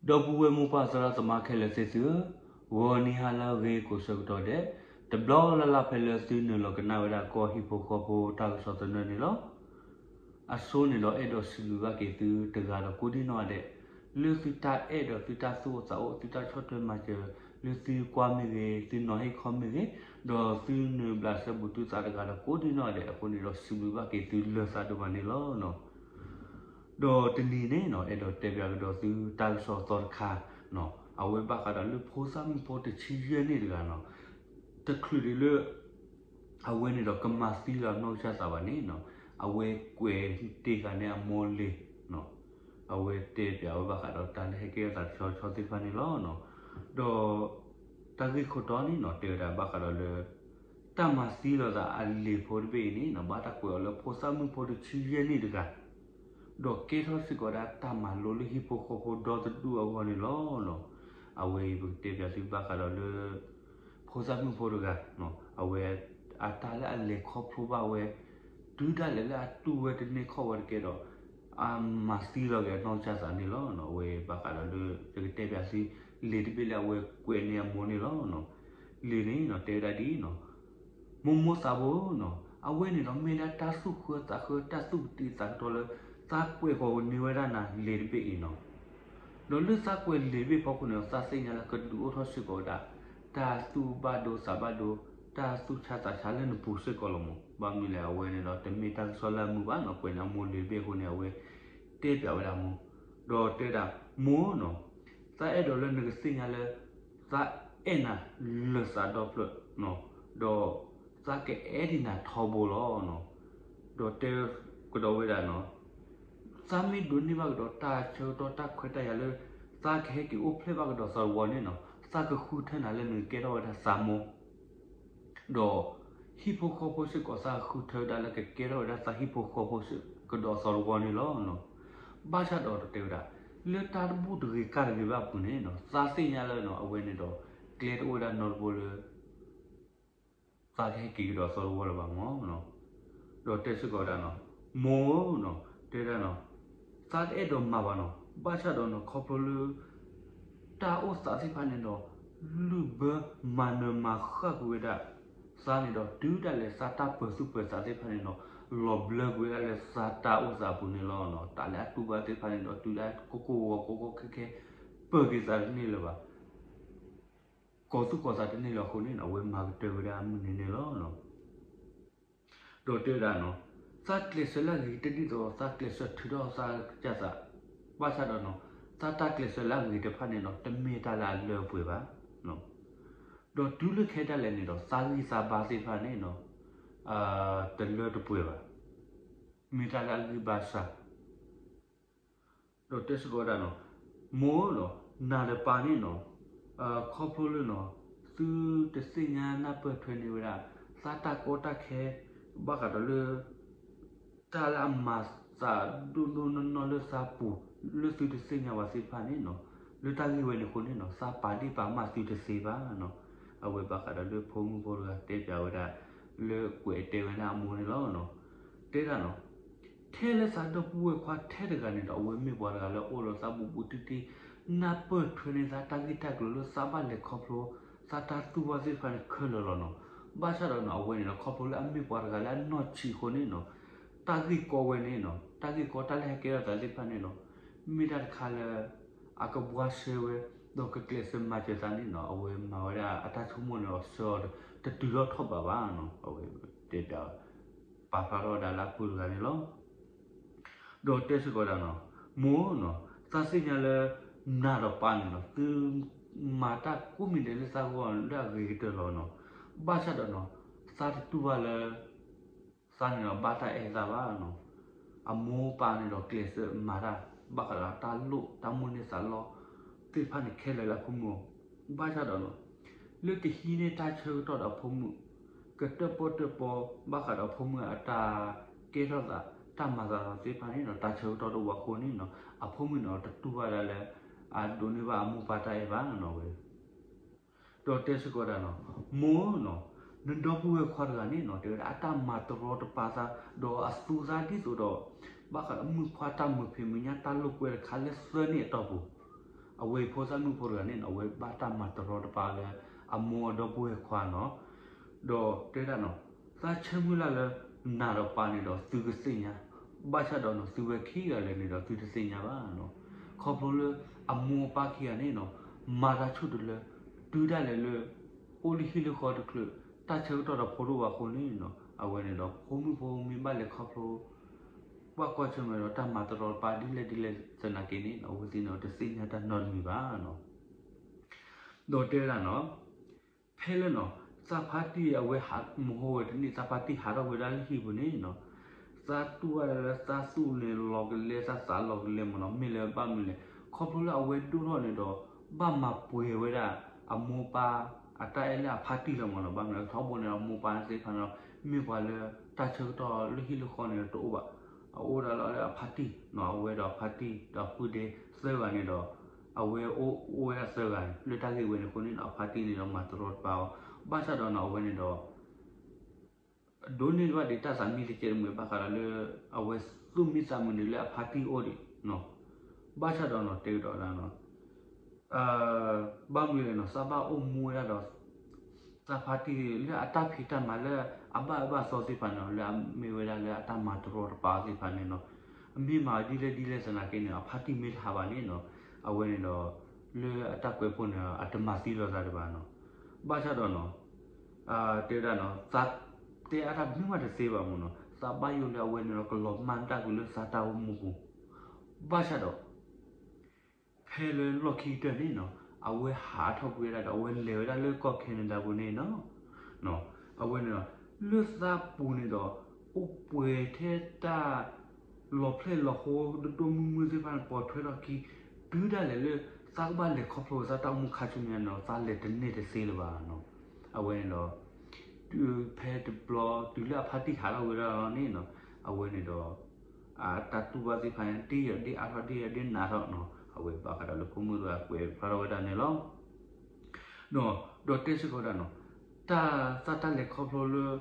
ဒီပုၢ်ဝဲၢ်မိၢ်ပၢ်သရၣ်သမါခဲလၢာ်သ့ၣ်သုဧၢ, ဂီၤနံၤဟါလၢအဂ့ၤကိးဆၢကတီၢ်ဒဲး, တဘျီလၢ်လၢ်ဖဲလၢသုနုာ်လီၤကနၣ်ဝဲဒၣ်ကီၢ်ဟံၣ်ဖိဃီဖိတၢ်ကစီၣ်သနၢၣ်န့ၣ်လီၤ. အဆိန့ၣ်ဒီးအဲၣ်ဒိးစံးဘျုးဘၣ်က့ၤသုတဂၤဒီးကိးဒံနီၢ်ဂၤဒဲး, လၢသုတၢ်အဲၣ်ဒီးသုတၢ်သူၣ်အိၣ်သးအိၣ် သုတၢ်ဆီၣ်ထွဲမၤစၢၤ, လၢသုကွၢ်မ့ၢ်ဂ့ၤ သုနီၤဟ့ၣ်ခီမ့ၢ်ဂ့ၤ, ဒီးသုနုာ်ဘျးစဲဘူးသုသးတဂၤဒီးကိးဒံနီၢ်ဂၤဒဲးအဃိန့ၣ်ဒီး စံးဘျုးဘၣ်က့ၤသုလၢာ်သးဒိၣ်မးန့ၣ်လီၤ. ဒီးတနံၤန့ၣ်နီၤ အဲၣ်ဒိးတဲပၠးကဒီးသုတၢ်ကစီၣ်သီတခါ, အဝဲဘၣ်ဃးဒီးလၢဖိသၣ်မုၣ်ဖိတဆံယဲၢ်နံၣ်တဂၤနီၤ, တချုးဒံးလၢ အဝဲန့ၣ်ဒီးကမၤသံလီၤနီၢ်ကစၢ်သးဘၣ်န့ၣ်နီၤ, အဝဲကွဲးတ့ၢ်ဃာ်န့ၢ်အမိၢ်လံာ်, အဝဲတဲပၠးဝဲဘၣ်ဃးဒီးတၢ်လၢဟဲကဲထီၣ်သးတဆီဆီသ့ၣ်တဖၣ်န့ၣ်လီၤ. ဒီးတၢ်ဂ့ၢ်ခိၣ်တီန့ၣ်နီၤ တဲဝဲဒၣ်ဘၣ်ဃးဒီးလၢ တၢ်မၤသံလိာ်သးအလံာ်ဖိတဘ့ၣ်အံၤန့ၣ်နီၤ ဘၣ်တၢ်ကွဲးအီၤလၢဖိသၣ်မုၣ်ဖိတဆံယဲၢ်နံၣ်တဂၤ ဒီးကဲထီၣ်စ့ၢ်ကီးဝဲဒၣ်တၢ်မၤလိလၢဟံၣ်ဖိဃီဖိဒီတဒူၣ်အဂီၢ်န့ၣ်လီၤ. အဝဲအံၤပကတဲပၠးသုဘၣ်ဃးဒီးလၢ ဖိသၣ်မုၣ်ဖိတဂၤ, အဝဲအတၢ်လၢအလဲၤခီဖျိဘၣ်ဝဲ တုၤဒၣ်လဲာ်လၢအတူၢ်ဝဲတန့ၢ်ခီၣ်ဝဲတကဲဒီး အမၤသံလီၤက့ၤအနီၢ်ကစၢ်သးန့ၣ်လီၤ. အဝဲဘၣ်ဃးဒီးလၢ ယကတဲပၠးသု လံာ်တဘ့ၣ်လၢအဝဲကွဲးန့ၢ်အမိၢ်န့ၣ်လီၤ. လံာ်န့ၣ်နီၤ တဲဝဲဒၣ်ဒ်အံၤနီၤ, မိၢ်မိၢ်သးဘိနီၤ အဝဲန့ၣ်ဒီးမ့ၢ်ဒၣ်တၢ်သူၣ်ဃၢသးဃၢ တၢ်သူၣ်ကတံၤသးကတီၤလၢ သးကွဲးဃီၤန့ၢ်ဝဲဒၣ်နၤလံာ်တဘ့ၣ်အံၤနီၤ. ဒီးလၢသးကွဲးလံာ်တဘ့ၣ်ဖီခိၣ်န့ၣ်ဒီး သးသ့ၣ်ညါလၢကဒုးအိၣ်ထီၣ်စ့ၢ်ကီးဝဲဒၣ် တၢ်သူၣ်ဘၣ်ဒိသးဘၣ်ဒိ တၢ်သူၣ်ဆါသးဆါလၢနပူၤစ့ၢ်ကီးလီၤမး. ဘၣ်မနုၤလဲၣ် အဝဲန့ၣ်ဒီးတမ့ၢ်တၢ်ကစီၣ်လၢအမုာ်ဘၣ်နီၤ ကွဲးန့ၢ်အမိၢ်လံာ်တဘ့ၣ်အဃိန့ၣ် အဝဲတဲပၠးဝဲဒၣ်မိၢ်, ဒီးတဲဝဲဒၣ် မိၢ်နီၤ သးအဲၣ်ဒိးလၢနကသ့ၣ်ညါလၢ သးအဲၣ်နၤလၢာ်သးဒီဖျၢၣ်နီၤ, ဒီးသးကအဲၣ်ဒံးနၤထီဘိလီၤနီၤ. ဒီးတဲကဒီးဝဲဒၣ်နီၤ, သးမ့ၢ်ဒိးန့ၢ်ဘၣ်ကဒီးတၢ်ဆၢကတီၢ်တၢ်ခွဲးတၢ်ယာ်လၢ သးကဟဲက့ၤအိၣ်ဖျဲၣ်ဘၣ်ကဒီးသီတဝီန့ၣ်နီၤ သးကဃုထၢနၤလၢနကကဲထီၣ်ဝဲဒၣ်သးမိၢ် ဒီးဟံၣ်ဖိဃီဖိစ့ၢ်ကီး သးကဃုထၢဝဲဒၣ်လၢကကဲထီၣ်ဝဲဒၣ်သးဟံၣ်ဖိဃီဖိစ့ၢ်ကဒီးသီတဝီန့ၣ်လီၤ. ဘၣ်ဆၣ်ဒီးတဲဝဲဒၣ် လၢတၢ်တဘူၣ်တဂ့ၤကၣ်တဂ့ၤဘၣ်အပူၤန့ၣ်နီၤ သးသ့ၣ်ညါလၢနီၤ အဝဲန့ၣ်ဒီး ကျဲတအိၣ်ဝဲဒၣ်နီတဘိလၢ သးကဟဲက့ၤကဒီးသီတဝီလၢၤဘၣ်မး. ဒီးတဲစ့ၢ်ကီးဝဲဒၣ်နီၤ, မိၢ်ဧၢနီၤ တဲဒၣ်နီၤ, သးတအဲၣ်ဒိးမၤဘၣ်နီၤ, ဘၣ်ဆၣ်ဒီးနီၤ ခီဖျိလၢ တၢ်အိၣ်သးသ့ၣ်တဖၣ်န့ၣ်ဒီး လုၢ်ဘၢမၤနၢၤမၤဃၣ်ကွံာ်ဝဲဒၣ် သးန့ၣ်ဒီး တုၤဒၣ်လဲာ်သးတၢ်ပၢၤသူၣ်ပၢၤသးသ့ၣ်တဖၣ်န့ၣ်ဒီး လီၤဘျၢကွံာ်ဝဲဒၣ်လၢသးတၢ်အိၣ်သးအပူၤန့ၣ်လီၤ. တၢ်လၢအတူၢ်ဘၣ်သ့ၣ်တဖၣ်န့ၣ်ဒီး တုၤဒၣ်ကိၢ်ကိၢ်ဂီၤဂီၤ ကိးကိးခဲခဲ ပၢၤက့ၤသးတန့ၢ်လၢၤဘၣ် ကိးသူၣ်ကိးသးတန့ၢ်လၢၤအဃိန့ၣ် အဝဲမၤကတၢၢ်ဝဲဒၣ်မုၢ်နံၤန့ၣ်လီၤ. ဒီးတဲဝဲဒၣ်နီၤ, သးကျဲးစၢးလၢအဂ့ၤတဒ်သိး သးကျဲးစၢးထုးထီၣ်သးကစၢ်သး, ဘၣ်ဆၣ်ဒီးနီၤ သးတၢ်ကျဲးစၢးလၢအဂ့ၤတဖၣ်န့ၣ်ဒီး တမ့ၢ်တၢ်လၢအလၢအပှဲၤဘၣ်. ဒီးတုၤလၢခဲဒၣ်လဲာ်န့ၣ်ဒီး သးဂံၢ်သးဘါသ့ၣ်တဖၣ်န့ၣ်နီၤ တလၢတပှဲၤဘၣ်, မ့ၢ်တၢ်လၢအဂံၢ်ဘါစှၤ ဒီးတဲစ့ၢ်ကီးဝဲဒၣ်နီၤ, မိၢ်နီၤ, နၤဒီးပၢ်န့ၣ်နီၤ, ခီဖျိလၢနီၤ, သုတသ့ၣ်ညါနၢ်ပၢၢ်ထွဲန့ၢ်ဝဲဒၣ် သးတၢ်ကီတၢ်ခဲ ဘၣ်ဃးဒီးလၢ တၢ်လၢအမၤသးဒိၣ်ဒိၣ်နီၢ်နီၢ်လၢသးပူၤ လၢသုတသ့ၣ်ညါဘၣ်သ့ၣ်တဖၣ်န့ၣ်နီၤ, လၢတၢ်ဂ့ၢ်ဝဲန့ၣ်အဃိန့ၣ်နီၤ သးပာ်ဒ့ၣ်ပာ်ကမၣ်သုတသ့ဘၣ်နီၤ. အဝဲဘၣ်ဃးဒီးလၢဖိမုၣ်ဖိတဂၤတဲပၠးဝဲဒၣ် လၢကွဲးတဲဝဲဒၣ်အမိၢ်န့ၣ်လီၤ. တဲဒၣ်နီၤ ထဲလၢသးဒီပုၢ်ဝဲၢ်ခွါထဲတဂၤန့ၣ်ဒီး အဝဲမ့ၢ်ပှၤတဂၤလၢအအိၣ်လီၤသးဘူးဘူးတံၢ်တံၢ်, နၢ်ပၢၢ်ထွဲန့ၢ်သးတၢ်ဂ့ၢ်တၢ်ကျိၤလၢသးဘၣ်လဲၤခီဖျိ သးတၢ်သူၣ်ဘၣ်သ့ၣ်တဖၣ်န့ၣ်ခဲလၢာ်လီၤနီၤ. ဘၣ်ဆၣ်ဒီးနီၤ အဝဲန့ၣ်ဒီး ခီဖျိလၢအမ့ၢ်ပှၤတဂၤလၢအနီၢ်ဆံးအဃိန့ၣ်နီၤ, တၢ်ဂ့ၢ်ကီဝဲန့ၣ်နီၤ, တၢ်ဂ့ၢ်ကီတၢ်လၢဟဲကဲထီၣ်သးသ့ၣ်တဖၣ်န့ၣ်နီၤ, မ့ၢ်တၢ်တခါလၢ အကဘှါရှဲဝဲ ဒီးကကျဲးစၢးမၤစၢၤသးန့ၣ်နီၤ, အဝဲမၤဝဲဒၣ်အတၢ်ဆိကမိၣ်န့ၣ်ဒီး ဆၢအီၤတတုၤထီၣ်ထီၣ်ဘးဘၣ်နီၤ. အဝဲတဲပၠး ပာ်ဖျါထီၣ်ဝဲဒၣ်လၢအပုၢ်တဂၤန့ၣ်လီၤ. ဒီးတဲစ့ၢ်ကီးဝဲဒၣ်နီၤ, မိၢ်နီၤ, သးသ့ၣ်ညါလၢ နၤဒီးပၢ်န့ၣ်နီၤ သုမၤတၢ်ကိးမံၤဒဲးလၢသးဂီၢ်လၢအဂ့ၤကတၢၢ်လီၤနီၤ. ဘၣ်ဆၣ်ဒီးနီၤ သးတတူၢ်ဘၣ်လၢ သးန့ၣ်ဒီးဘၣ်တၢ်အဲၣ်သးဘၣ်နီၤ. အမိၢ်ပၢ်န့ၣ်ဒီးကျဲးစၢးမၤတၢ် ဘၣ်ဃးဒီးတၢ်လိၣ်တၢ်မိၣ်န့ၢ်သးလီသ့ၣ်တဖၣ်န့ၣ်ခဲလၢာ်လၢအဖိမုၣ်အဂီၢ်. ဘၣ်ဆၣ်ဒီးနီၤ လၢကဟံးန့ၢ်တၢ်ဆၢကတီၢ်ဒီးအဖိမုၣ်, ကတၢၣ်ပီၣ်တၢၣ်ပီ ဘၣ်ဃးဒီးအဖိမုၣ်အတၢ်ကဲထီၣ်သး တၢ်မၤသးသ့ၣ်တဖၣ်န့ၣ်နီၤ တၢ်ဆၢကတီၢ်တအိၣ်ဘၣ်အဃိန့ၣ်နီၤ အဖိမုၣ်န့ၣ်ဒီးတတူၢ်ဘၣ်ဒၣ်လၢ အဒိးန့ၢ်ဘၣ်အမိၢ်ပၢ်တၢ်အဲၣ်ဘၣ်နီၤဝဲ ဒီးတဲစ့ၢ်ကီးဒၣ်နီၤ, မိၢ်နီၤ, နဒီပုၢ်ဝဲၢ်ခွါတဂၤန့ၣ်နီၤ တဲဝဲဒၣ်အတၢ်မၤတရီတပါသး ဒီးအသူသးဒ်သိးဒီး ဘၣ်ဃးဒီးမုၣ်ခွါတၢ်မုာ်ဖံးမုာ်ညၣ်တၢ်လိာ်ကွဲတခါလၢသၢနံၣ်အတီၢ်ပူၤ, အဝဲဖိသၣ်မုၣ်ဖိတဂၤန့ၣ်နီၤ အဝဲဘၣ်တၢ်မၤတရီတပါလၢ အမိၢ်အဒီပုၢ်ဝဲၢ်ခွါနီၤ. ဒီးတဲဒၣ်နီၤ, သးဆၢမုၢ်လၢ်လၢ နးဒီးပၢ်န့ၣ်ဒီး သုကသ့ၣ်ညါ, ဘၣ်ဆၣ်ဒီးနီၤ သုဝဲခံဂၤလၢာ်န့ၣ်ဒီး သုတသ့ၣ်ညါဘၣ်နီၤ. ခီဖျိလၢအမိၢ်အပၢ်ခံဂၤန့ၣ်နီၤ မၤတၢ်ဆိၣ်တလၢ တုၤဒၣ်လဲာ်လၢ အိၣ်လၢဟံၣ်လၢဃီတချုး တၢ်ဆၢကတီၢ်ဒီးဖိဒိၣ်ဘၣ်အဃိန့ၣ်နီၤ အဝဲန့ၣ်ဒီး ဖိမုၣ်ဖိမ့ၢ်ဘၣ်လဲၤခီဖျိ ဘၣ်ကွၢ်ဆၢၣ်မဲာ်ဒီးတၢ်မၤတရီတပါဒ်လဲၣ်ဒ်လဲၣ်သနာ်က့န့ၣ် အဝဲသ့ၣ်န့ၣ်ဒီးတသ့ၣ်ညါတၢ်နီတမံၤဘၣ်နီၤ. ဒီးတဲဝဲဒၣ်နီၤ, ဖဲလၢနီၤ သးဖါတံၢ်အဝဲဟးမဟိဝဲတနံၣ် သးဖါတံၢ်ဟးထီၣ်ဝဲဒၣ်လၢဟံၣ်ပူၤန့ၣ်နီၤ, သးတူၢ်ဘၣ်လၢသးသူၣ်န့ၣ်လီၤကလဲ သးသးလီၤကလဲမ့ၢ်နီၤ, မ့ၢ်လၢဘၣ်မနုၤလဲၣ်, ခီဖျိလၢအဝဲဒိၣ်ထီၣ်န့ၣ်ဒီး ဘၣ်မၤပှဲၤဝဲဒၣ် အမိၢ်ပၢ်အတၢ်အဲၣ်လၢအဖါတံၢ်လီၤမ့ၢ်နီၤ, ဘၣ်မနုၤလဲၣ် ထီဘိန့ၣ် အမိၢ်ပၢ်သ့ၣ်တဖၣ်န့ၣ်ဒီး မ့ၢ်ပှၤလၢတၢ်ဆၢကတီၢ်လၢဟံၣ်လၢဃီန့ၣ်ဒီးတအိၣ်ဘၣ်, အအိၣ်ဒၣ်လၢအဖါတံၢ်နီၤ, အဝဲဒီးအဖါတံၢ်ဒီးအပုၢ်ဒ့သၢဂၤန့ၣ်ဒီး အဝဲအိၣ်ဝဲဒၣ်သၢဂၤန့ၣ် လၢတၢ်ဂ့ၢ်ဝဲန့ၣ်အဃိန့ၣ်နီၤ အဖါတံၢ်န့ၣ်ဒီးမၤတရီတပါအီၤ, ဘၣ်ဆၣ်ဒီးနီၤ အဝဲန့ၣ်ဒီး ဒိးန့ၢ်ဘၣ်ဒံးတၢ်သးမံတကဲးတမှဲၤဘၣ်ဃးဒီးလၢ အဝဲသူၣ်မံသးမုာ်န့ၣ်လၢအဖါတံၢ်အိၣ်ဒံးနီၤ, ဘၣ်ဆၣ်ဒီးနီၤ တဲကဒီးဒၣ်နီၤ ဘၣ်မနုၤလဲၣ်နီၤ သးဘၣ်အိၣ်မူဝဲဒၣ်ဒီး သးဖါတံၢ်လၢအတၢ်ဖံးတၢ်မၤလၢအဘၣ်အၢဘၣ်သီသ့ၣ်တဖၣ်န့ၣ် လၢအမ့ၢ်ဝဲဒၣ်လၢအတၢ်မၤတရီတပါသ့ၣ်တဖၣ်န့ၣ်နီၤ, အမ့ၢ်မၤဒ်လဲၣ်ဒ်လဲၣ်သနာ်က့န့ၣ် အဖါတံၢ်မ့ၢ်တဟးဘၣ်န့ၣ်နီၤ, အဝဲန့ၣ်ဒီး လၢအတၢ်ကွဲးဖိန့ၣ် အတမၤသံလိာ်သးဒံးဘၣ်နီၤ, ဘၣ်ဆၣ်ဒီးနီၤ တဲဝဲဒၣ်နီၤ သးတဲအါတၢ်တမ့ၢ်မးတသ့ဘၣ်မ့ၢ်နီၤ, သးဘၣ်ယိၣ်လၢအဝဲန့ၣ်ဒီးကလီၤမၢ်တၢ်ကွံာ်လၢသးတၢ်အိၣ်မူပူၤ, ဘၣ်ဆၣ်ဒီး ဖဲလၢလီၢ်ခံကတၢၢ်န့ၣ်နီၤ အဝဲဟးထီၣ်ကွံာ်ဝဲဒၣ်ဒီး အဝဲလဲၤဝဲဒၣ်လၢကီၢ် Canada ပူၤန့ၣ်နီၤ, အဝဲန့ၣ်ဒီး လၢသးပူၤန့ၣ်ဒီး အိၣ်ပှဲၤထဲတၢ် လီၤဖျဲၣ်လီၤဃိ ဒိၣ်ဒိၣ်မုၢ်မုၢ်သ့ၣ်တဖၣ်န့ၣ် ပိာ်ထွဲထီၣ်ခံ, တုၤဒၣ်လဲာ်လၢ သးကဘၣ်လဲၤခီဖျိဝဲသးတၢ်အိၣ်မူခါဆူညါန့ၣ်ဒီး သးလဲၤတန့ၢ်တသ့လၢၤဘၣ်နီၤ, အဝဲန့ၣ်ဒီး တုၤဖဲတဘျီ တုၤလၢအဖါတံၢ်ဟးထီၣ်ဝဲဒၣ်လီၤန့ၣ်နီၤ, အဝဲန့ၣ်ဒီး အတၢ်တူၢ်ဘၣ်သ့ၣ်တဖၣ်န့ၣ် ဒ်ယီၤဒ်အါထီၣ် ဒ်ယီၤဒ်နးထီၣ်နီၤ, အဝဲဘၣ်ဃးဒီးလၢဖိမုၣ်တဂၤကွဲးဖျါထီၣ်ဝဲဒၣ်န့ၣ်လီၤ. ဒီး ဒီးတဲစ့ၢ်ကီးဒၣ်နီၤ, တၢ် သးတၢ်လဲၤခီဖျိလၢ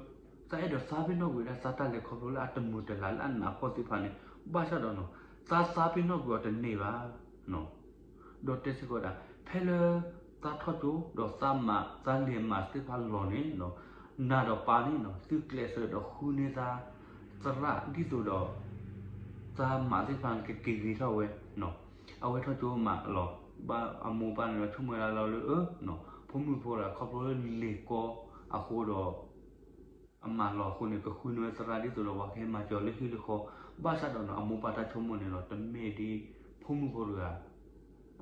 သးအဲၣ်ဒိးသးပ့ၤနီၣ်ကွံာ်ဝဲဒၣ်သးတၢ်လဲၤခီဖျိလၢအတမုာ်တလၤလၢအနးအဖှီၣ်သ့ၣ်တဖၣ်န့ၣ် ဘၣ်ဆၣ်ဒီးနီၤ သးသးပ့ၤနီၣ်ကွံာ်အီၤတန့ၢ်ဘၣ်နီၤ, ဒီးတဲစ့ၢ်ကီးဒၣ် ဖဲလၢ သးထီၣ်ကၠိ ဒီးသးမၤ သးလဲၤမၤသ့ၣ်တဖၣ်လီၤန့ၣ်နီၤ, နးဒီးပၢ်န့ၣ်နီၤ သုကျဲးစၢးဒီးဃုန့ၢ်သး သရၣ်ဒ်သိးဒီး သးမၤသ့ၣ်တဖၣ်န့ၣ် ကက့ၤဂ့ၤထီၣ်ဝဲနီၤ, အဝဲထီၣ်ကၠိမးလီၤ, ဘၣ်အမိၢ်ပၢ်န့ၣ်ဒီး ဆိကမိၣ်ဝဲဒၣ်လီၤလၢ အၢ ဖိမုၣ်ဖိတဂၤခီဖျိလၢလဲၤကီအဃိဒီး အမၤလီၤအဃိန့ၣ် ကဃုန့ၢ်ဝဲသရၣ်ဒ်သိးဒီးပှၤကဟဲမၤစၢၤလၢဟံၣ်လၢဃီ, ဘၣ်ဆၣ်ဒီးနီၤ အမိၢ်ပၢ်တၢ်ဆိကမိၣ်န့ၣ်ဒီး တမ့ၢ်ဒ်ဖိမုၣ်ဖိတဂၤ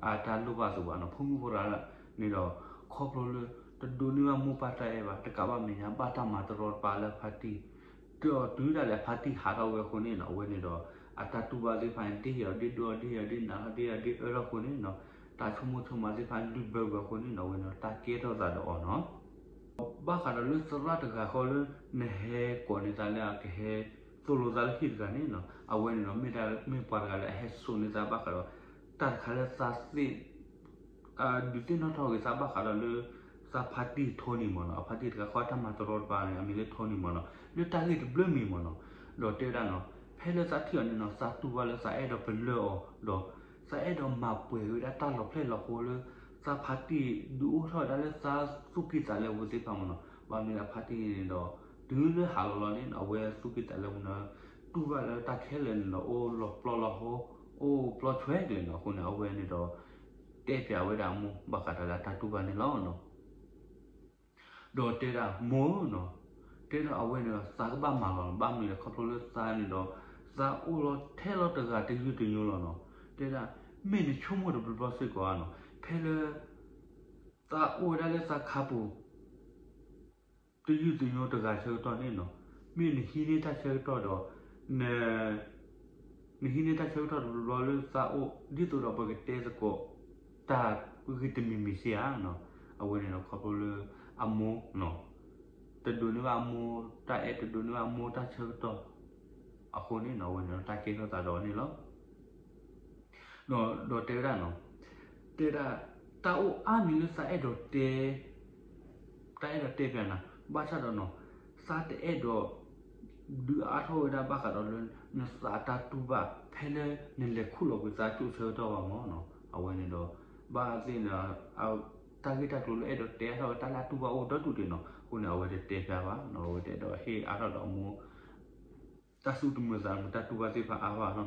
အတၢ်လိၣ်ဘၣ်အသိးဘၣ်နီၤ, ဖိမုၣ်ဖိတဂၤန့ၣ်ဒီး ခီဖျိလၢ တဒိးန့ၢ်ဘၣ်မိၢ်ပၢ်တၢ်အဲၣ်ဘၣ် တကးဘၣ်မဲာ်ညါ ဘၣ်တၢ်မၤတရီတပါလၢအဖါတံၢ်, ဒီးတုၤဒၣ်လဲာ်အဖါတံၢ်ဟးထီၣ်ဝဲအဃိန့ၣ်နီၤ အဝဲန့ၣ်ဒီး အတၢ်တူၢ်ဘၣ်သ့ၣ်တဖၣ်န့ၣ် ဒ်ယီၤဒ်ဒိၣ် ဒ်ယီၤဒ်နးထီၣ် ဒ်ယီၤဒ်အၢထီၣ်အဃိန့ၣ်နီၤ, တၢ်ဆိကမိၣ်ဆိကမးသ့ၣ်တဖၣ်လုၢ်ဘၢကွံာ်အဃိန့ၣ်နီၤ အဝဲန့ၣ်ဒီးတၢ်ကဲထီၣ်သးဒီးအီၤနီၤ ဘၣ်ဃးဒီးလၢသရၣ်တဂၤဃီလၢ နဟဲကိးန့ၢ်သးလၢအကဟဲသိၣ်လိသးလၢဟံၣ်တဂၤန့ၣ်နီၤ, အဝဲန့ၣ်ဒီး မ့ၢ်တၢ်မ့ၢ်ပှၤတဂၤလၢအဟဲစိာ်န့ၢ်သးဘၣ်ဃးဒီး တၢ်တခါလၢသးသ့ၣ် ဒုးသ့ၣ်နီၣ်ထီၣ်က့ၤသးဘၣ်ဃးဒီးလၢ သးဖါတံၢ်ထိန့ၣ်မ့ၢ်နီၤ, အဖါတံၢ်တဂၤဃီတၢ်မၤတရီတပါန့ၣ် အမံၤလၢထိန့ၣ်မ့ၢ်နီၤ, လၢတၢ်ဂ့ၢ်တဘျၢမံၤမ့ၢ်နီၤ, ဒီးတဲဝဲဒၣ်နီၤ ဖဲလၢသးထံၣ်အီၤန့ၣ်နီၤ သးတူၢ်ဘၣ်လၢသးအဲၣ်ဒိးပလၢၢ်အီၤ ဒီး သးအဲၣ်ဒိးမၤပှဲၤဝဲဒၣ်တၢ်လီၤဖျဲၣ်လီၤဃိလၢ သးဖါတံၢ်ဒုးအိၣ်ထီၣ်ဝဲဒၣ်လၢသးသူၣ်ကံၢ်သးလဲပူၤသ့ၣ်တဖၣ်မ့ၢ်နီၤ, ဘၣ်မနုၤအဖါတံၢ်န့ၣ်ဒီး တုၤလၢဟးလီၤလီၤန့ၣ်နီၤ အဝဲသူၣ်ကံၢ်သးလဲပူၤန့ၣ် တူၢ်ဘၣ်လၢတၢ်ခဲလၢာ်န့ၣ်ဒီး အိၣ်လီၤပျီလီၤဟိ အိၣ်ပျီဆွဲကလဲာ်နီၤ, အဃိန့ၣ် အဝဲန့ၣ်ဒီး တဲပၠးဝဲဒၣ်အမိၢ် ဘၣ်ဃးဒီးလၢအတၢ်တူၢ်ဘၣ်န့ၣ်လီၤ. ဒီးတဲဒၣ်မိၢ်နီၤ, တဲဒၣ်အဝဲန့ၣ်ဒီး သးကဘၣ်မၤလီၤ, ဘၣ်မနုၤလဲၣ် ခီဖျိလၢသးန့ၣ်ဒီး သးအိၣ်လီၤထဲလီၤတဂၤတယုၢ်တညိလီၤနီၤ, တဲဒၣ် မ့ၢ်နဆိကမိၣ်တဘျီဘျီစ့ၢ်ကီးဧါနီၤ, ဖဲလၢ သးအိၣ်ဝဲဒၣ်လၢသးခါပူၤ တယုၢ်တညိတဂၤဆၢကတီၢ်န့ၣ်နီၤ, မ့ၢ်နဟံးန့ၢ်တၢ်ဆၢကတီၢ်ဒီး န နဟံးန့ၢ်တၢ်ဆၢကတီၢ်တဘျီဘျီလၢသးအိၣ် ဒ်သိးဒီးပကတဲသကိး တၢ်ဂ့ၢ်တမံၤမံၤစ့ၢ်ဧါနီၤ, အဝဲန့ၣ်ဒီးခီဖျိလၢအမိၢ်နီၤ, တဒိးန့ၢ်ဘၣ်အမိၢ်တၢ်အဲၣ် တဒိးန့ၢ်ဘၣ်အမိၢ်တၢ်ဆၢကတီၢ် အဃိန့ၣ်နီၤ အဝဲန့ၣ်ဒီးတၢ်ကဲထီၣ်သးဒီးအီၤန့ၣ်လီၤ. ဒီး ဒီးတဲဝဲဒၣ်နီၤ, တဲဒၣ် တၢ်အိၣ်အါမံၤလၢသးအဲၣ်ဒိးတဲ တၢ်အဲၣ်ဒိးတဲပၠးနၤ, ဘၣ်ဆၣ်ဒီးနီၤ သးတအဲၣ်ဒိး ဒုးအါထီၣ်ဝဲဒၣ်ဘၣ်ဃးဒီးလၢ နသးအတၢ်တူၢ်ဘၣ် ဖဲလၢနလဲၤခူၣ်လီၤကွံာ်သးကၠိၣ်ဆၢကတီၢ်ဘၣ်မ့ၢ်နီၤ, အဝဲန့ၣ်ဒီး ဘၣ်သ့ၣ်န့ၣ် တၢ်ဂ့ၢ်တၢ်ကျိၤလၢအဲၣ်ဒိးတဲအါထီၣ်ဝဲတၢ်လၢအတူၢ်ဘၣ်အိၣ်ဒီဒူၣ်ဒံးနီၤ, အဃိန့ၣ် အဝဲတတဲဖျါဘၣ်နီၤ, အဝဲတအဲၣ်ဒိးဟ့ၣ်အါထီၣ်ဒီးအမိၢ် တၢ်စူၢ်တမုာ်သးတမုာ် တၢ်တူၢ်ဘၣ်သ့ၣ်တဖၣ်အါဘၣ်န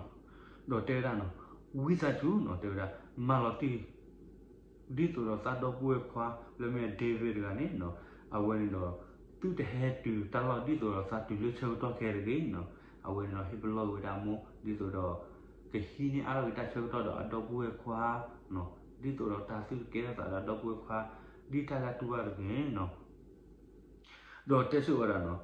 ီၤ. ဒီးတဲဝဲဒၣ်နီၤ, ဝံသးစူၤနီၤ တဲဝဲဒၣ် မၤလီၤတံၢ် ဒ်သိးဒီးသးဒီပုၢ်ဝဲၢ်ခွါလၢမ့ၢ် David တဂၤန့ၣ်နီၤ, အဝဲန့ၣ်ဒီး သုတဟဲတုၤတၢ်လီၢ်ဒ်သိးဒီးသးတုၤလၢဆၢကတီၢ်ခဲတဂ့ၤနီၤ. အဝဲန့ၣ်ဒီးဟ့ၣ်ပလီၢ်က့ၤဝဲဒၣ်အမိၢ် ဒ်သိးဒီး ကဟံးန့ၢ်အါထီၣ်က့ၤတၢ်ဆၢကတီၢ်ဒီးအဒီပုၢ်ဝဲၢ်ခွါ ဒ်သိးဒီးတၢ်သုတကဲထီၣ်သးဒီးအဒီပုၢ်ဝဲၢ်ခွါ ဒ်တၢ်လၢအတူၢ်ဘၣ်တဂ့ၤနီၤ. ဒီးတဲစ့ၢ်ကီးဝဲဒၣ်နီၤ,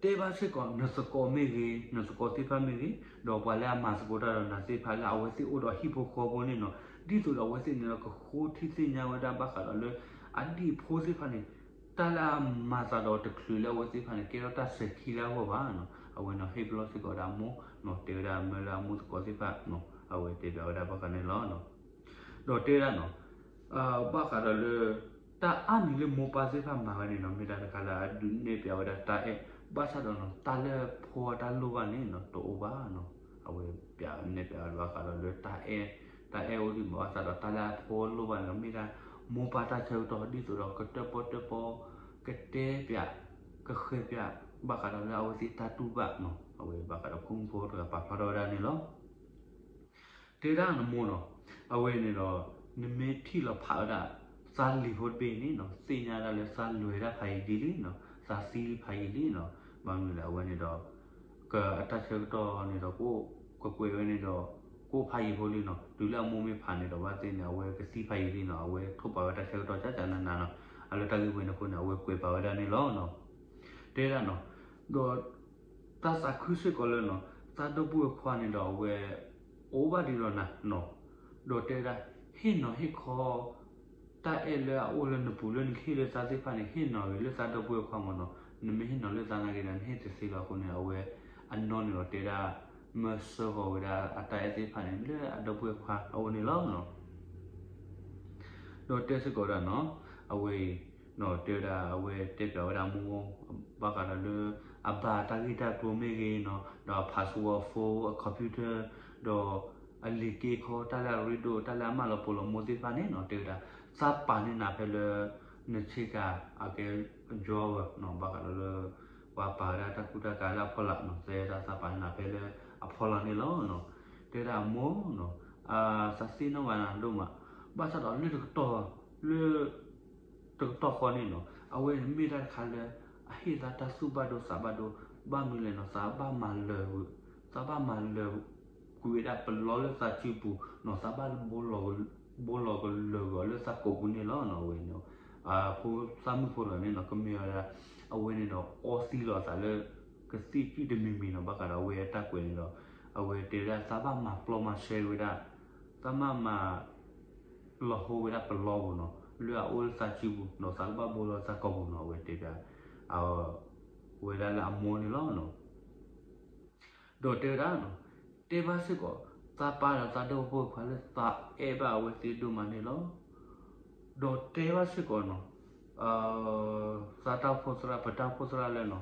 တဲဘၣ်စ့ၢ်ကီးနသကိးမ့ၢ်ဂ့ၤ နသကိးသ့ၣ်တဖၣ်မ့ၢ်ဂ့ၤ, ဒီးပှၤလၢအမၤသကိးတၢ်ဒီးနၤသ့ၣ်တဖၣ်လၢအဝဲသ့ၣ်အိၣ်ဒီးဟံၣ်ဖိဃီဖိန့ၣ်နီၤ, ဒ်သိးဒီးအဝဲသ့ၣ်န့ၣ်ဒီးကဃိထံသ့ၣ်ညါဝဲဒၣ်ဘၣ်ဃးဒီးလၢ အဒံၣ်ဖိသ့ၣ်တဖၣ်န့ၣ် တၢ်လၢအမၤသးဒီးတချုးလၢအဝဲသ့ၣ်တဖၣ်န့ၣ် ကဲထီၣ်တၢ်စဲၤခံလၢအဂီၢ်ဘၣ်နီၤ. အဝဲန့ၣ်ဟ့ၣ်ပလီၢ်စ့ၢ်ကီးဝဲဒၣ်အမိၢ်နီၤ, တဲဝဲဒၣ်မ့ၢ်လၢအမိၢ်သကိးသ့ၣ်တဖၣ် အဝဲတဲဘၣ်ဝဲဒၣ်ဘၣ်ဃးန့ၣ်လီၤ. ဒီးတဲဝဲဒၣ်နီၤ, ဘၣ်ဃးဒီးလၢ တၢ်အါမံၤလၢမိၢ်ပၢ်သ့ၣ်တဖၣ်မၤဝဲန့ၣ်နီၤ, မ့ၢ်တၢ်တခါလၢအဒုးနဲၣ်ပျးဝဲဒၣ်တၢ်အဲၣ်, ဘၣ်ဆၣ်ဒီးနီၤ တၢ်လၢဖိအတၢ်လိၣ်ဘၣ်န့ၣ်နီၤ တအိၣ်ဘၣ်နီၤ. အဝဲပျးနဲၣ်ပျးဝဲဒၣ်ဘၣ်ဃးဒီးလၢတၢ်အဲၣ်, တၢ်အဲၣ်အိၣ်ဒံးမး ဘၣ်ဆၣ်ဒီးတၢ်လၢအဖိအလိၣ်ဘၣ်န့ၣ်နီၤ မ့ၢ်ဒၣ်မိၢ်ပၢ်တၢ်ဆၢကတီၢ် ဒ်သိးဒီးကတၢၣ်ပီၣ်တၢၣ်ပီ ကတဲပျး ကဃဲၤပျး ဘၣ်ဃးဒီးလၢအဝဲသ့ၣ်တၢ်တူၢ်ဘၣ်နီၤ. အဝဲဘၣ်ဃးဒီးဖိမုၣ်ဖိတဂၤပာ်ဖျါထီၣ်ဝဲဒၣ်န့ၣ်လီၤ. တဲဒၣ်နမိၢ်နီၤ, အဝဲန့ၣ်ဒီး နမ့ၢ်ထံၣ်လီၤဖးဝဲဒၣ် သးလံာ်ဖိတဘ့ၣ်န့ၣ်နီၤ သ့ၣ်ညါဒၣ်လၢသးလဲၤဒၣ်ဖးယံာ်လံလံနီၤ, သးသံဖးယံာ်လံနီၤ. ဘၣ်မနုၤလဲၣ် အဝဲန့ၣ်ဒီး ကအတၢ်ဆၢကတီၢ်န့ၣ်ဒီး ကအိၣ်ကကွဲးဝဲန့ၣ်ဒီး ကအိၣ်ဖးယံာ်ဖိလံနီၤ. တုၤလၢအမိၢ်မ့ၢ်ဖးန့ၣ်ဒီး ဘၣ်သ့ၣ်န့ၣ် အဝဲကသံဖးယံာ်လံနီၤ. အဝဲထိၣ်ပာ်ဝဲတၢ်ဆၢကတီၢ်ကကနနနီၤ. အလၢတၢ်ဂ့ၢ်ဝဲန့ၣ်အဃိန့ၣ် အဝဲကွဲးပာ်ဝဲဒၣ်န့ၣ်လီၤ. တဲဒၣ်နီၤ, ဒီး တၢ်သးခုစ့ၢ်ကီးလၢနီၤ သးဒီပုၢ်ဝဲၢ်ခွါန့ၣ်ဒီးအဝဲ အိၣ်ဘၣ်ဒံးဒီးနၤနီၤ. ဒီးတဲဝဲဒၣ် ဟ့ၣ်နီၤဟ့ၣ်ခီ တၢ်အဲၣ်လၢအအိၣ်လၢနပူၤလၢနကဟ့ၣ်လၢသးသ့ၣ်တဖၣ်န့ၣ် ဟ့ၣ်နီၤဂ့ၤလၢသးဒီပုၢ်ဝဲၢ်ခွါမးနီၤ. နမ့ၢ်ဟ့ၣ်နီၤလၢသးနာ်က့ဒီး နဟ့ၣ်တသ့လီၤအဃိန့ၣ် အဝဲအနီၢ်န့ၣ်ဒီးတဲဒၣ် မၢဆှၢဃီၤဝဲဒၣ်အတၢ်အဲၣ်သ့ၣ်တဖၣ်န့ၣ် လၢအဒီပုၢ်ဝဲၢ်ခွါအအိၣ်န့ၣ်လီၤ. ဒီးတဲစ့ၢ်ကီးဝဲဒၣ်နီၤ, အဝဲအံၤ တဲဝဲဒၣ် အဝဲတဲပျးဝဲဒၣ်မိၢ် ဘၣ်ဃးဒီးလၢ အဘၣ်တၢ်ဂ့ၢ်တၢ်ကျိၤမ့ၢ်ဂ့ၤနီၤ, ဒီးအ password phone အ computer ဒီး အလံာ်က့ခီ တၢ်လၢအရ့ဒိၣ် တၢ်လၢအမၢလီၤပိာ်လီၤမိၢ်သ့ၣ်တဖၣ်န့ၣ်နီၤ တဲဝဲဒၣ် သးပာ်န့ၢ်နၤဖဲလၢ နဆ့ကၤ အကဲ drawer နီၤ ဘၣ်ဃးဒီးလၢ ပှၤပာ်ဝဲဒၣ်တၢ်ကူတၢ်ကၤလၢအဖီလာ်နီၤ သဲဒၣ်သးပာ်န့ၢ်နၤဖဲလၢအဖီလာ်န့ၣ်လီၤ. တဲဒၣ်အမိၢ်နီၤ သးသ့ၣ်နီၣ်ဘၣ်နၤဒိၣ်မး ဘၣ်ဆၣ်ဒီးလၢတကတီၢ် လၢ တကတီၢ်ဃီန့ၣ်နီၤ အဝဲမ့ၢ်တၢ်တခါလၢ အဟ့ၣ်သးတၢ်သူၣ်ဘၣ်ဒိသးဘၣ်ဒိ ဘၣ်မနုၤလဲၣ်နီၤ သးဘၣ်မၤလၢာ် သးဘၣ်မၤလၢာ်ကွံာ်ဝဲဒၣ်ပလီလၢသးစုပူၤနီၤ သးဘၣ် ဘိလီၤကလၢာ်ဂီၤလၢသးကိာ်ပူၤန့ၣ်လီၤနီၤ အဝဲန့ၣ် ဖိသၣ်မုၣ်ဖိတဂၤန့ၣ်နီၤ ကမ့ၢ်ဝဲဒၣ် အဝဲန့ၣ်ဒီး အီသံလီၤအသးလၢ ကသံၣ်ကုၣ်တမံၤမံၤနီၤ ဘၣ်ဃးဒီးအဝဲအတၢ်ကွဲးန့ၣ်ဒီး အဝဲတဲဝဲဒၣ်သးဘၣ်မၤပျီမၤရှဲဝဲဒၣ် သးဘၣ်မၤ လီၤဟိဝဲဒၣ်ပလီပူၤနီၤ လၢအအိၣ်လၢသးစုပူၤနီၤ သးကဘၣ်ဘိလီၤသးကိာ်ပူၤနီၤ အဝဲတဲဒၣ် ဝဲဒၣ်လၢအမိၢ်န့ၣ်လီၤ. ဒီးတဲဝဲဒၣ်နီၤ တဲဘၣ်စ့ၢ်ကီး သးပၢ်ဒီးသးဒီပုၢ်ဝဲၢ်ခွါလၢသးအဲၣ်ဘၣ်အဝဲသ့ၣ်ဒိၣ်မးန့ၣ်လီၤ. ဒီးတဲဘၣ်စ့ၢ်ကီးနီၤ သးတၢ်အိၣ်ဖှိၣ်သရၣ် ပတၢ်အိၣ်ဖှိၣ်သရၣ်လၢနီၤ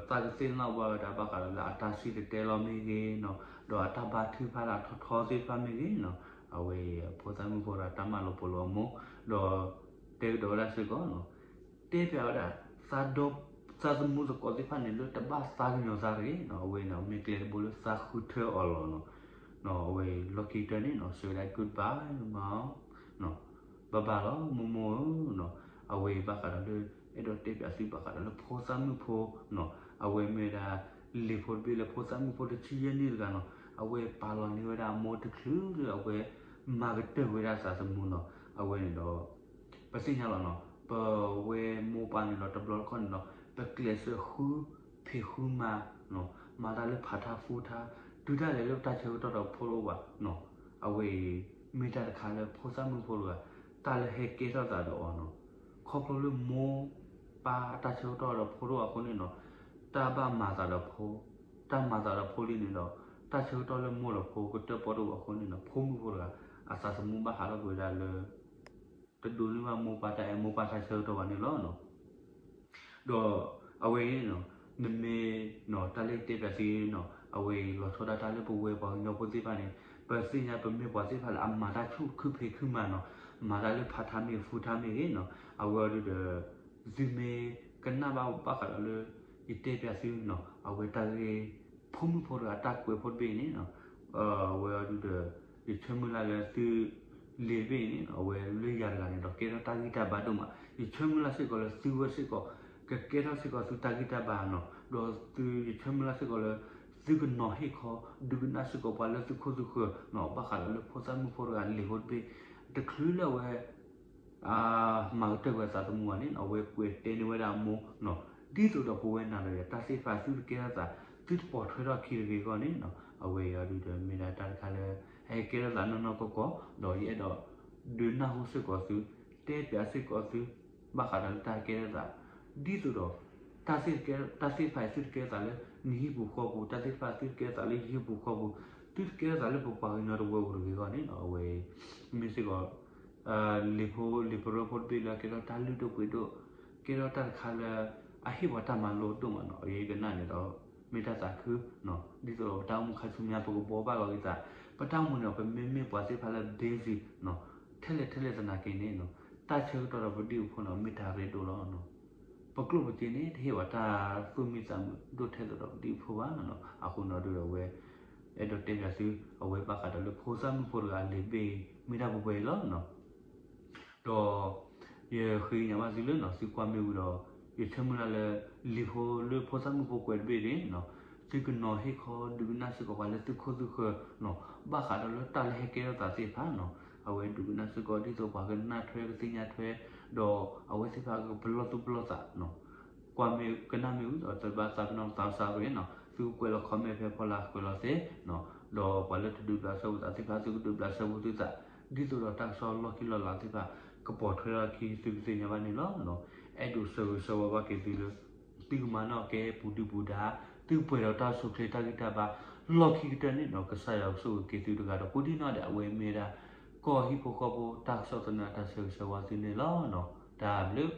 သးကသ့ၣ်နီၣ်ဘၣ်ဝဲဒၣ် ဘၣ်ဃးဒီးလၢအတၢ်စံၣ်တဲၤတဲလီၤမ့ၢ်ဂ့ၤနီၤ ဒီးအတၢ်ဘါထုကဖၣ်လၢအထီထီသ့ၣ်တဖၣ်မ့ၢ်ဂ့ၤနီၤ အဝဲအံၤ ဖိသၣ်မုၣ်ဖိဒီးတၢ်မၤလိာ်ပိာ်လိာ်အမိၢ် ဒီးတဲကဒီးဝဲဒၣ်စ့ၢ်ကီးနီၤ တဲပျးဝဲဒၣ် သးသမူသကိးသ့ၣ်တဖၣ်န့ၣ် လၢတဘၣ်သးကညီၤသးတဂ့ၤနီၤ အဝဲန့ၣ် မ့ၢ်ကျဲတဘိလၢသးဃုထၢအီၤလီၤနီၤ အဝဲလီၢ်ခံကတၢၢ်န့ၣ်နီၤ စံးဝဲဒၣ် goodbye မး ဘၣ်ဘၣ်လီၤ မိၢ်မိၢ်ဧၢနီၤ အဝဲဘၣ်ဃးဒီးလၢ အဲၣ်ဒိးတဲပျးသုဘၣ်ဃးဒီးလၢဖိသၣ်မုၣ်ဖိနီၤ အဝဲမ့ၢ်ဝဲဒၣ် လံာ်ဖိတဘ့ၣ်လၢဖိသၣ်မုၣ်ဖိတဆံယဲၢ်နံၣ်တဂၤနီၤ အဝဲပာ်လီၤန့ၢ်ဝဲဒၣ်အမိၢ်တချုးလၢအဝဲ မၤကတၢၢ်ဝဲဒၣ်သးသမူနီၤ အဝဲန့ၣ်ဒီး ပသ့ၣ်ညါလီၤနီၤ ပဝဲမိၢ်ပၢ်န့ၣ်ဒီးတဘျီတခီၣ်န့ၣ်ဒီး ပကျဲးစၢးဃုဖံးဃုမၤ မၤတၢ်လၢဖးထါဖူထါ တုၤဒၣ်လဲာ်လၢပတၢ်ဆၢကတီၢ်ဒီးဖိတအိၣ်ဘၣ်နီၤ အဝဲအံၤ မ့ၢ်တၢ်တခါလၢဖိသၣ်မုၣ်ဖိတဂၤ တၢ်လၢဟဲကဲထီၣ်သးဒီးအီၤနီၤ ခီဖျိလၢမိၢ်ပၢ်အတၢ်ဆၢကတီၢ်ဒီးဖိတအိၣ်အဃိန့ၣ်နီၤ တၢ်ဘၣ်မၤသးဒီးဖိ တၢ်မၤသးဒီးဖိလံန့ၣ်ဒီး တၢ်ဆၢကတီၢ်လၢမိၢ်ဒီးဖိကတၢၣ်ပီၣ်တအိၣ်အဃိန့ၣ်နီၤ ဖိမုၣ်ဖိတဂၤ အသးသမူဘၣ်ဟးထီၣ်ကွံာ်ဝဲဒၣ်လၢ တဒိးန့ၢ်ဘၣ်မိၢ်ပၢ်တၢ်အဲၣ်မိၢ်ပၢ်တၢ်ဆၢကတီၢ်ဘၣ်န့ၣ်လီၤ. ဒီးအဝဲအံၤ နမ့ၢ် တၢ်လၢတဲပျးသုနီၤ အဝဲအံၤလီၤဆီဒၣ်တၢ်လၢပဝဲပှၤကညီဖိသ့ၣ်တဖၣ်န့ၣ် ပသ့ၣ်ညါပမ့ၢ်ပှၤသ့ၣ်တဖၣ်လၢအမၤတၢ်ဆူၣ်ခုဖံးခုမၤနီၤ, မၤတၢ်လၢဖးထါမ့ၢ်ဂ့ၤ ဖူထါမ့ၢ်ဂ့ၤနီၤ, အဝဲအံၤဒုးဒီး သုမ့ၢ်ကနၣ်ဘၣ်ဘၣ်ဃးဒီးလၢ ယတဲပၠးသုနီၤ, အဝဲတၢ်ဂ့ၢ် ဖိမုၣ်ဖိတဂၤတၢ်ကွဲးဖိတဘ့ၣ်အံၤန့ၣ်နီၤ, အဝဲအံၤဒုးဒီး ယဆၢမုၢ်လၢ်လၢသု လံာ်တဘ့ၣ်အံၤန့ၣ်နီၤ, အဝဲလၢယၤတဂၤန့ၣ်ဒီး ကဲထီၣ်တၢ်ဂံၢ်တၢ်ဘါဒိၣ်မး, ယဆၢမုၢ်လၢ်စ့ၢ်ကီးလၢသုဝဲစ့ၢ်ကီး ကကဲထီၣ်စ့ၢ်ကီးသုတၢ်ဂံၢ်တၢ်ဘါနီၤ, ဒီးသု ယဆၢမုၢ်လၢ်စ့ၢ်ကီးလၢ သုကနီၤဟ့ၣ်ခီ ဒုးကနၣ်စ့ၢ်ကီးပှၤလၢသုခိၣ်သုဃၢၤနီၤ, ဘၣ်ဃးဒီးလၢဖိသၣ်မုၣ်ဖိတဂၤလံာ်ဖိတဘ့ၣ် တချုးလၢအဝဲ မၤကတၢၢ်ဝဲအသးသမူဘၣ်န့ၣ်နီၤ, အဝဲကွဲးတဲန့ၢ်ဝဲဒၣ်အမိၢ်နီၤ, ဒ်သိးဒီးပဝဲနၤဒီးယၤ တၢ်သ့ၣ်တဖၣ်သုတကဲထီၣ်သး သုတပိာ်ထွဲထီၣ်ခံတဂ့ၤအဂီၢ်န့ၣ်နီၤ, အဝဲအံၤဒုးဒီးမ့ၢ်ဒၣ်တၢ်တခါလၢ ဟဲကဲထီၣ်သးနီၢ်နီၢ်ကီၢ်ကီၢ်, ဒီးယအဲၣ်ဒိး ဒုးနၢ်ဟူစ့ၢ်ကီးသု, တဲပၠးစ့ၢ်ကီးသု ဘၣ်ဃးဒီးလၢတၢ်ကဲထီၣ်သး, ဒ်သိးဒီး တၢ်သ့ၣ်တကဲ တၢ်သ့ၣ်တဖၣ်အံၤသုတကဲထီၣ်သးလၢ နဟံၣ်ပူၤဃီပူၤ, တၢ်သ့ၣ်တဖၣ်သုတကဲထီၣ်သးလၢယဟံၣ်ပူၤဃီပူၤ, သုတကဲထီၣ်သးလၢပပှၤကညီတဝၢပူၤတဂ့ၤအဂီၢ်န့ၣ်နီၤ, အဝဲ မ့ၢ်စ့ၢ်ကီး လံာ်ဖိလံာ်ပရၢဖိတဘ့ၣ်လၢအကဲထီၣ်တၢ်လုၢ်ဒိၣ်ပှ့ၤဒိၣ်, ကဲထီၣ်တၢ်တခါလၢ အဟ့ၣ်ပှၤတၢ်မၤလိဒိၣ်မးနီၤ, အဝဲကနၣ်န့ၣ်ဒီး မ့ၢ်တၢ်သးခု ဒ်သိးဒီးပတၢ်အိၣ်မူခါဆူညါ ပကဘှီဘၣ်လီၤက့ၤသး, ပတၢ်အိၣ်မူန့ၣ် ပမ့မ့ၢ်ပှၤသ့ၣ်တဖၣ်လၢ busy နီၤ, ထဲလဲၣ်ထဲလဲၣ်သနာ်က့န့ၣ်နီၤ, တၢ်ဆၢကတီၢ်ဒီးပဒုးအိၣ်ဖှိၣ်န့ၣ် မ့ၢ်တၢ်ရ့ဒိၣ်လီၤနီၤ, ပကျိၣ်ပစ့န့ၣ် တဟ့ၣ်ပှၤတၢ်သူၣ်မံသးမုာ်ဒိၣ်ထဲသိးဒီးပဒုးအိၣ်ဖှိၣ်ဘၣ်နီၤ, အဃိန့ၣ်ဒုးဒီးအဝဲ အဲၣ်ဒိးတဲပၠးသု အဝဲဘၣ်ဃးဒီးလၢဖိသၣ်မုၣ်ဖိတဂၤလံာ်တဘ့ၣ်အံၤ မ့ၢ်ဒၣ်ပှဲၤပှဲၤအံၤလီၤနီၤ. ဒီး ယဃ့ကညးဘၣ်သုလၢနီၤ သုကွၢ်မ့ၢ်ဝံၤဒီး ယဆၢမုၢ်လၢ်လၢ လံာ်ဖိလၢဖိသၣ်မုၣ်ဖိကွဲးတဘ့ၣ်န့ၣ်နီၤ သုကနီၤဟ့ၣ်ခီဒုးကနၣ်စ့ၢ်ကီးပှၤလၢသုခိၣ်သုဃၢၤနီၤ ဘၣ်ဃးဒီးလၢတၢ်လၢဟဲကဲထီၣ်သးသ့ၣ်တဖၣ်နီၤ အဝဲဒုးကနၣ်စ့ၢ်ကီးဒ်သိးပှၤကနၣ်ထွဲကသ့ၣ်ညါထွဲ ဒီးအဝဲသ့ၣ်တဖၣ်ကပလီၢ်သူၣ်ပလီၢ်သးနီၤ ကွၢ်မ့ၢ်ကနၣ်မ့ၢ်ဝံၤဒီး တဘၣ်သးပ့ၤနီၣ်သးစၢ်ရ့နီၤ သုကကွဲးလီၤ comment ဖဲဖီလာ်ကွဲးလီၤသ့နီၤ ဒီးပှၤလၢတဒုးဘျးစဲဖိသးသ့ၣ်တဖၣ် သုကဒုးဘျးစဲဖိသုသး ဒ်သိးဒီးတၢ်ကစီၣ်လီၢ်ခံလီၢ်လၤသ့ၣ်တဖၣ် ကပိာ်ထွဲထီၣ်အခံ သုကသ့ၣ်ညါဘၣ်န့ၣ်လီၤ. အဲၣ်ဒိးဆၢဂ့ၤဆၢဝါဘၣ်က့ၤသုလၢ သုကမၤနီၣ်ကဲပူၤဒုၣ်ပူၤဒါ သုကပှဲၤဒီးတၢ်အိၣ်ဆူၣ်အိၣ်ချ့တၢ်ဂံၢ်တၢ်ဘါ လီၢ်ခံကတၢၢ်န့ၣ်နီၤ ကစၢ်ယွၤကဆိၣ်ဂ့ၤက့ၤသုတဂၤဒီး ကိးဒံနီၢ်ဒဲး အဝဲမ့ၢ်ဝဲဒၣ် ကီၢ်ဟံၣ်ဖိဃီဖိတၢ်ကစီၣ်သနၢၣ်တၢ်ဆၢဂ့ၤဆၢဝါသုန့ၣ်လီၤ. တၢ်ဘျုး